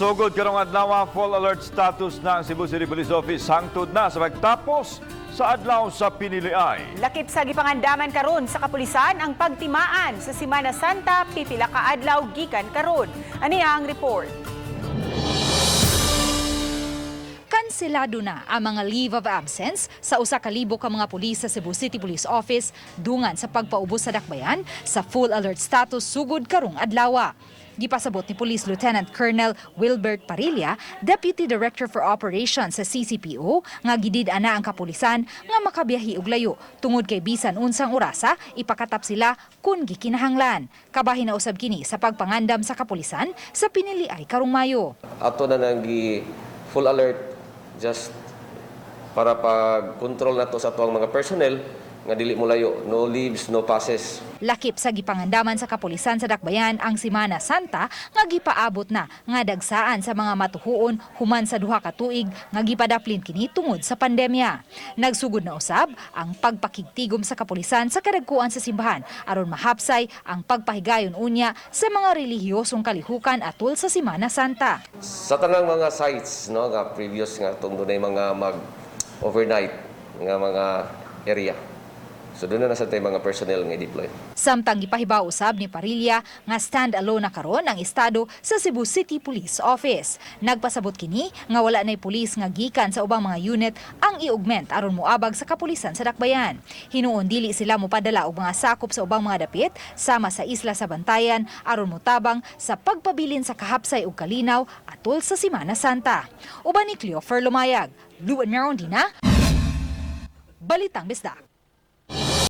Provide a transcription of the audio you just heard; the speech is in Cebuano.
Sugod karong adlaw, full alert status na ang Cebu City Police Office hangtod na sa pagtapos sa adlaw sa piniliay. Lakip sa gipangandaman karon sa kapulisan ang pagtimaan sa Simana Santa pipila ka adlaw gikan karon. Aniya ang report. Kanselado na ang mga leave of absence sa 1,000 ka mga pulis sa Cebu City Police Office dungan sa pagpaubos sa dakbayan sa full alert status sugod karong adlawa. Gipasabot ni Police Lieutenant Colonel Wilbert Parilla, Deputy Director for Operations sa CCPO, nga gidid-an na ang kapulisan nga makabiyahi og layo tungod kay bisan unsang orasa ipakatap sila kun gikinahanglan. Kabahin na usab kini sa pagpangandam sa kapulisan sa piniliay karong Mayo. Ato na nang gi full alert just para pag control nato sa atuang mga personnel nga dili mo layo, no leaves, no passes. Lakip sa gipangandaman sa kapulisan sa Dakbayan ang Simana Santa nga gipaabot na nga dagsaan sa mga matuhuon human sa 2 ka tuig nga gipadaplin kini tungod sa pandemya. Nagsugod na usab ang pagpakigtigom sa kapulisan sa kadagkuan sa simbahan aron mahapsay ang pagpahigayon unya sa mga relihiyosong kalihukan atol sa Simana Santa. Sa tanang mga sites, no, nga previous nga atong dunay mga mag overnight nga mga area. So doon na nasa tay mga personnel nga i-deploy. Samtang gipahibaw usab ni Parilla nga stand-alone na karon ang estado sa Cebu City Police Office. Nagpasabot kini nga wala na'y pulis nga gikan sa ubang mga unit ang i-augment aron moabag sa kapulisan sa Dakbayan. Hinuon dili sila mopadala og mga sakop sa ubang mga dapit sama sa isla sa Bantayan aron motabang sa pagpabilin sa kahapsay ug kalinaw atol sa Simana Santa. Uban ni Cleofer Lumayag, Luan Merondina, Balitang Bisdak.